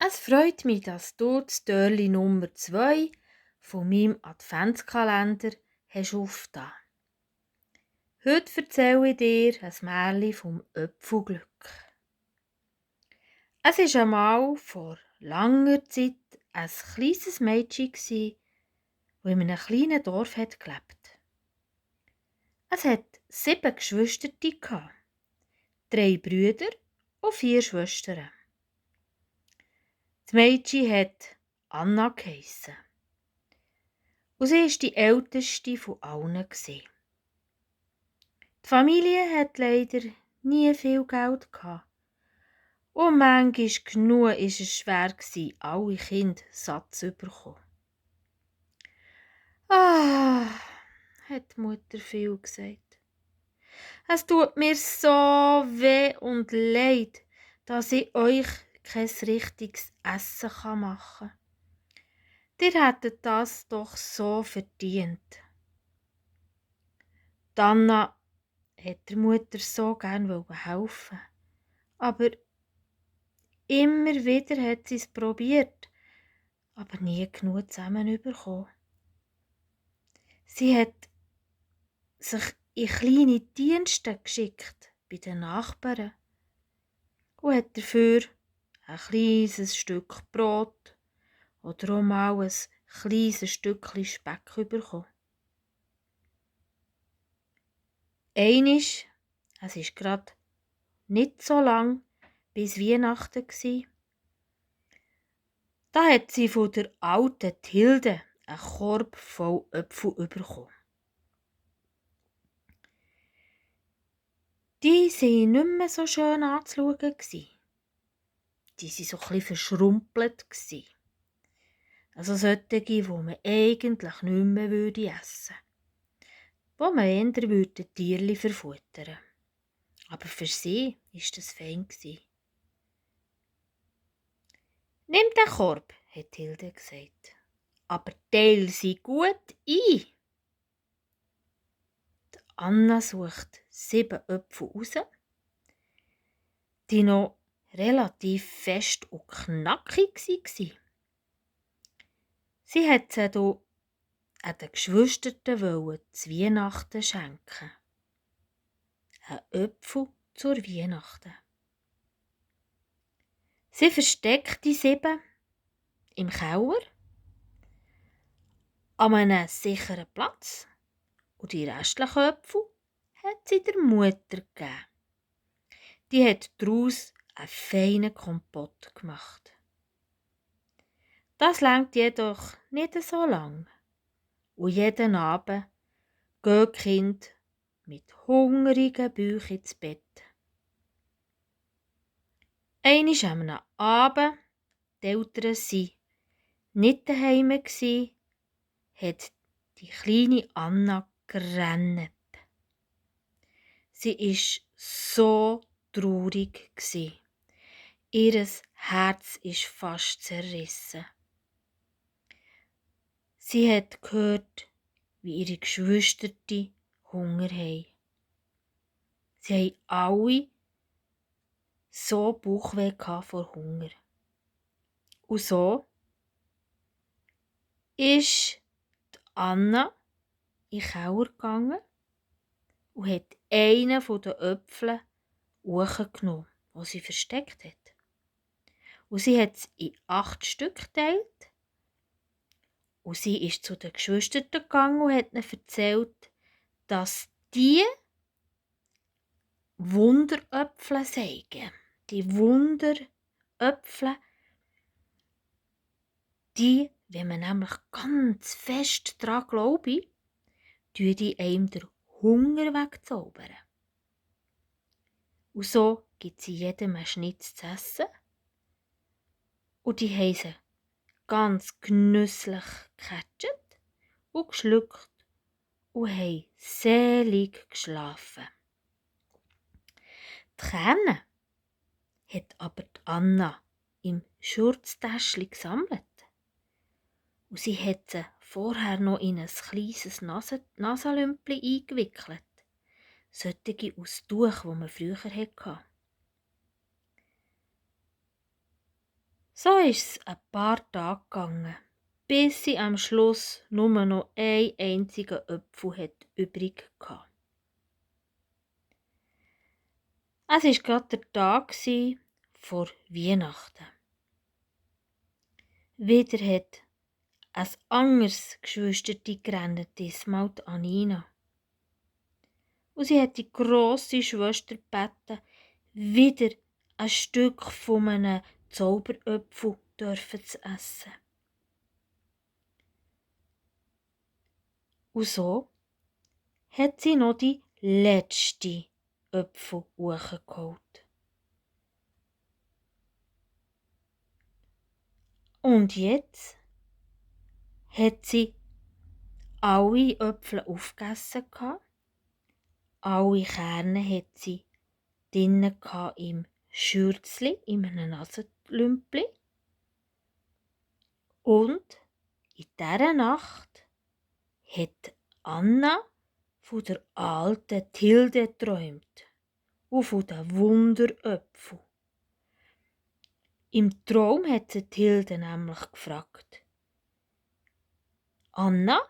Es freut mich, dass du das Türli Nummer 2 von meinem Adventskalender hast aufgetan. Heute erzähle ich dir ein Märchen vom Apfelglück. Es war einmal vor langer Zeit ein kleines Mädchen, das in einem kleinen Dorf gelebt hat. Es hat 7 Geschwister, 3 Brüder und 4 Schwestern. Das Mädchen hat Anna geheissen. Und sie war die älteste von allen. Die Familie hat leider nie viel Geld gehabt. Und manchmal genug war es schwer, alle Kinder satt zu bekommen. Hat die Mutter viel gesagt. Es tut mir so weh und leid, dass ich euch kein richtiges Essen machen kann. Ihr hättet das doch so verdient. Anna hat der Mutter so gern helfen, aber immer wieder hat sie es probiert, aber nie genug zusammenbekommen. Sie hat sich in kleine Dienste geschickt bei den Nachbarn und hat dafür ein kleines Stück Brot oder auch mal ein kleines Stückchen Speck bekommen. Einmal, es ist gerade nicht so lang bis Weihnachten gsi, da hat sie von der alten Hilde einen Korb voll Äpfel bekommen. Die waren nicht mehr so schön anzuschauen. Die waren so ein bisschen verschrumpelt. Also solche, die man eigentlich nicht mehr essen würde. Wo man eher die Tierchen verfuttern. Aber für sie war das fein. «Nimm den Korb», hat Hilde gesagt, «aber teil sie gut ein.» Anna sucht 7 Äpfel raus, die noch relativ fest und knackig waren. Sie hat sie hier an den Geschwistern zu Weihnachten schenken. Ein Äpfel zur Weihnachten. Sie versteckt die 7 im Keller an einem sicheren Platz und die restlichen Äpfel hat sie der Mutter gegeben. Die hat daraus einen feinen Kompott gemacht. Das reicht jedoch nicht so lang. Und jeden Abend gehen die Kinder mit hungrigen Bauchen ins Bett. Einmal am Abend, die Eltern waren nicht daheim, hat die kleine Anna gerannt. Sie war so traurig. Ihr Herz ist fast zerrissen. Sie hat gehört, wie ihre Geschwister Hunger haben. Sie haben alle so Bauchweh vor Hunger. Und so ist Anna in den Keller gegangen und hat einen der Äpfel hochgenommen, den sie versteckt hat. Und sie hat es in 8 Stück geteilt. Und sie ist zu den Geschwistern gegangen und hat ihnen erzählt, dass die Wunderöpfel seien. Die Wunderöpfel, die, wenn man nämlich ganz fest daran glaube, die einem den Hunger wegzaubern. Und so gibt sie jedem einen Schnitz zu essen. Und die haben sie ganz genüsslich gecatcht und geschluckt und haben selig geschlafen. Die Kerne hat aber die Anna im Schurztäschchen gesammelt. Und sie hat sie vorher noch in ein kleines Nasenlümpchen eingewickelt. Solche aus Tuch, die man früher hatte. So ist es ein paar Tage gegangen, bis sie am Schluss nur noch einen einzigen Apfel übrig hatte. Es war gerade der Tag vor Weihnachten. Wieder hat ein anderes Geschwisterchen gerannt, diesmal die Anina. Und sie hat die grosse Schwester gebeten, wieder ein Stück von einem Zauberapfel zu essen. Und so hat sie noch die letzte Apfel hochgeholt. Und jetzt hat sie alle Äpfel aufgegessen. Alle Kerne hat sie drinnen im Schürzli, in einem Nasenlümpli. Und in dieser Nacht hat Anna von der alten Tilde geträumt und von den Wunderöpfeln. Im Traum hat sie Tilde nämlich gefragt: Anna,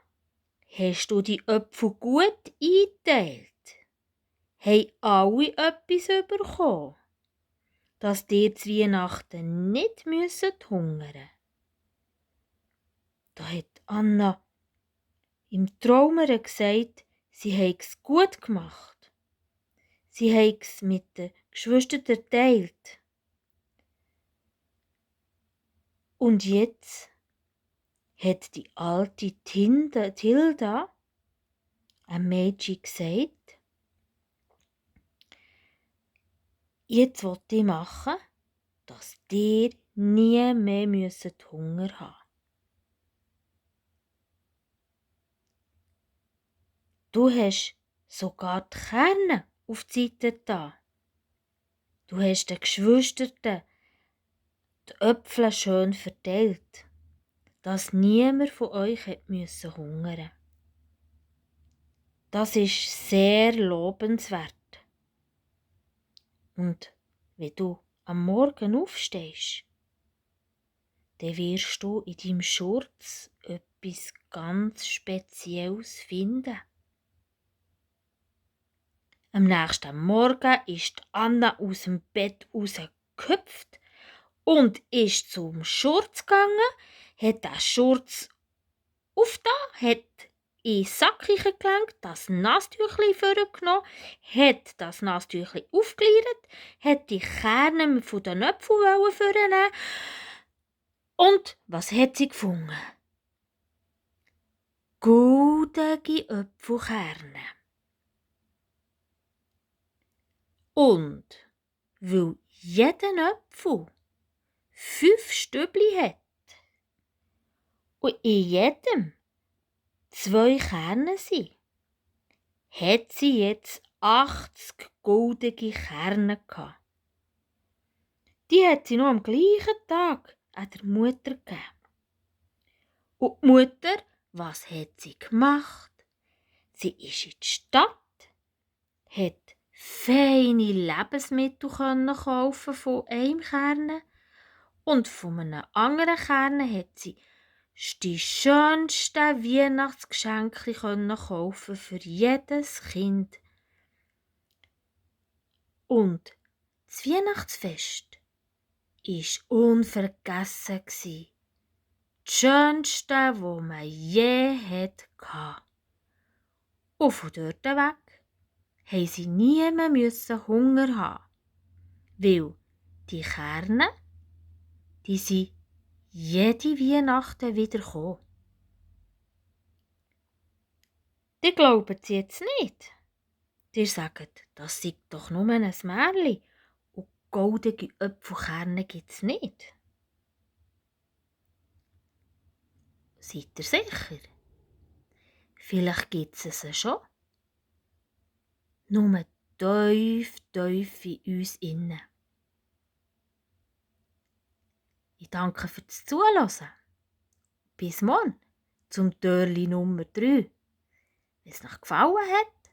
hast du die Äpfel gut eingeteilt? Haben alle etwas bekommen, dass dir zu Weihnachten nicht hungern müssen? Da hat Anna im Traum gesagt, sie habe es gut gemacht. Sie habe es mit den Geschwistern geteilt. Und jetzt hat die alte Tilda einem Mädchen gesagt, jetzt will ich machen, dass dir nie mehr Hunger haben. Du hast sogar die Kerne auf die Seite da. Du hast den Geschwistern die Äpfel schön verteilt, dass niemand von euch hungern. Das ist sehr lobenswert. Und wenn du am Morgen aufstehst, dann wirst du in deinem Schurz etwas ganz Spezielles finden. Am nächsten Morgen ist Anna aus dem Bett rausgehüpft und ist zum Schurz gegangen, hat den Schurz aufgetan, hat in den Sack gelenkt, das Nasstüchli vorgenommen, hat das Nasstüchli aufgeleiert, hat die Kerne von den Äpfeln vornehmen und was hat sie gefunden? Goldige Äpfelkerne. Und weil jeder Apfel 5 Stübli hat und in jedem 2 Kerne sind, hat sie jetzt 80 goldige Kerne gehabt. Die hat sie noch am gleichen Tag an der Mutter gegeben. Und die Mutter, was hat sie gemacht? Sie ist in die Stadt, hat feine Lebensmittel kaufen von einem Kern und von einem anderen Kern hat sie die schönsten Weihnachtsgeschenke kaufen für jedes Kind. Und das Weihnachtsfest war unvergessen. Das schönste, das man je hatte. Und von dort weg mussten sie nie mehr Hunger haben, weil die Kerne, die sind jede Weihnachten wieder gekommen. Die glauben es jetzt nicht. Die sagen, das sei doch nur ein Märchen und goldige Äpfelkerne gibt es nicht. Seid ihr sicher? Vielleicht gibt es sie schon. Nur tief in uns innen. Ich danke fürs Zuhören. Bis morgen zum Türli Nummer 3. Wenn es euch gefallen hat,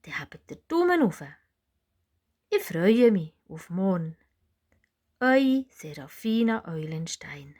dann habt ihr Daumen hoch. Ich freue mich auf morgen. Eure Serafina Eulenstein.